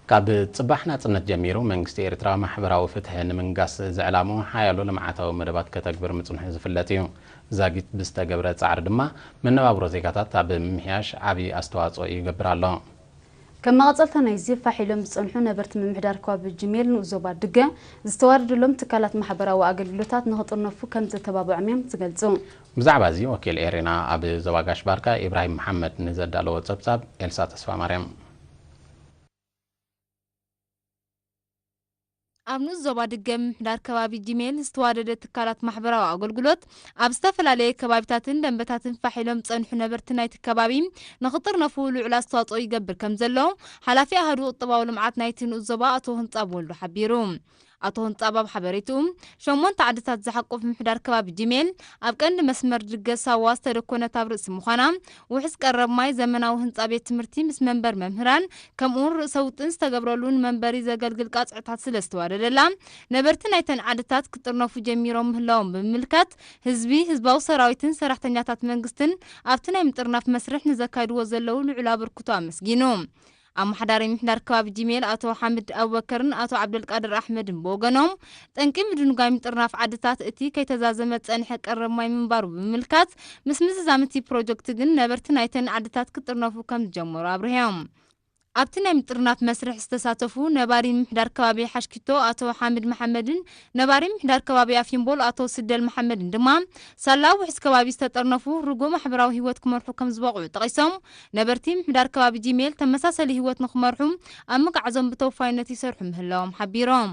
ካብ ጽባሕ ናጽነት ጀሚሩ መንግስቲ ኤርትራ ማሕበራዊ ፍትሒ ንምንጋስ ዝዕላሙ ሓያሎ ልምዓታዊ መደባት ከተግብር ምጽንሑ ዝፍለጥ እዩ። ዛጊት ብዝተገብረ ጻዕሪ ድማ መነባብሮ ዜጋታት ኣብ ምምሕያሽ ዓቢ ኣስተዋጽኦ ይገብር ኣሎ። ከም መቐጸልታ ናይዚ ፋሕ ኢሎም ዝጸንሑ ነበርቲ ምምሕዳር ከባቢ ጅሜል ንኡስ ዞባ ድገ ዝተዋደደሎም ትካላት ማሕበራዊ ኣገልግሎታት ንኽጥርነፉ ከም ዘተባብዖም እዮም ዝገልጹ። ብዛዕባ እዚ ወኪል ኤሬና ኣብ ዞባ ጋሽ ባርካ ኢብራሂም መሓመድ ንዘዳለዎ ጸብጻብ ኤልሳ ተስፋ ማርያም። ኣብ ንኡስ ዞባ ድገ ምምሕዳር ከባቢ ጅሜል ዝተዋደደ ትካላት ማሕበራዊ ኣገልግሎት ኣብ ዝተፈላለየ ከባቢታትን ደንበታትን ፋሕ ኢሎም ዝጸንሑ ነበርቲ ናይቲ ከባቢ ንኽጥርነፉ ልዑል ኣስተዋጽኦ ይገብር ከም ዘሎ ሓላፊ ኣሃዱ ቁጠባዊ ልምዓት ናይቲ ንኡስ ዞባ ኣቶ ህንጻብ ወልዱ ሓቢሩ። ኣቶ ህንጻብ ኣብ ሓበሬትኡ፣ ሸሞንተ ዓድታት ዝሓቁፍ ምምሕዳር ከባቢ ጅሜል ኣብ ቀንዲ መስመር ድገ ሳዋ ዝተደኮነት ኣብ ርእሲ ምዃና፣ ውሕስ ቀረብ ማይ፣ ዘመናዊ ህንጻ ቤት ትምህርቲ ምስ መንበር መምህራን፣ ከምኡውን ርእሰ ውጥን ዝተገብረሉ ንመንበሪ ዘገልግል ቃጽዕታት ስለ ዝተዋደደላ፣ ነበርቲ ናይተን ዓድታት ክጥርነፉ ጀሚሮም ምህላዎም ብምምልካት፣ ህዝቢ፣ ህዝባዊ ሰራዊትን ሰራሕተኛታት መንግስትን ኣብቲ ናይ ምጥርናፍ መስርሕ ንዘካይድዎ ዘለዉ ልዑል ኣበርክቶ ኣመስጊኑ። ኣመሓዳሪ ምምሕዳር ከባቢ ጅሜል ኣቶ ሓምድ ኣቡበከርን ኣቶ ዓብደልቃድር ኣሕመድን ብወገኖም፣ ጠንቂ ምድንጓይ ምጥርናፍ ዓድታት እቲ ከይተዛዘመ ዝጸንሐ ቀረብ ማይ ምንባሩ ብምምልካት፣ ምስ ምዝዛም እቲ ፕሮጀክት ግን ነበርቲ ናይተን ዓድታት ክጥርነፉ ከም ዝጀመሩ ኣብሪሆም። ኣብቲ ናይ ምጥርናፍ መስርሕ ዝተሳተፉ ነባሪ ምምሕዳር ከባቢ ሓሽኪቶ ኣቶ ሓምድ መሓመድን ነባሪ ምምሕዳር ከባቢ ኣፊምቦል ኣቶ ስደል መሓመድን ድማ፣ ሳላ ውሕስ ከባቢ ዝተጠርነፉ ርጉእ ማሕበራዊ ህይወት ክመርሑ ከም ዝበቕዑ ጠቒሶም፣ ነበርቲ ምምሕዳር ከባቢ ጅሜል ተመሳሳሊ ህይወት ንኽመርሑ ኣብ ምግዓዞም ብተወፋይነት ይሰርሑ ምህላዎም ሓቢሮም።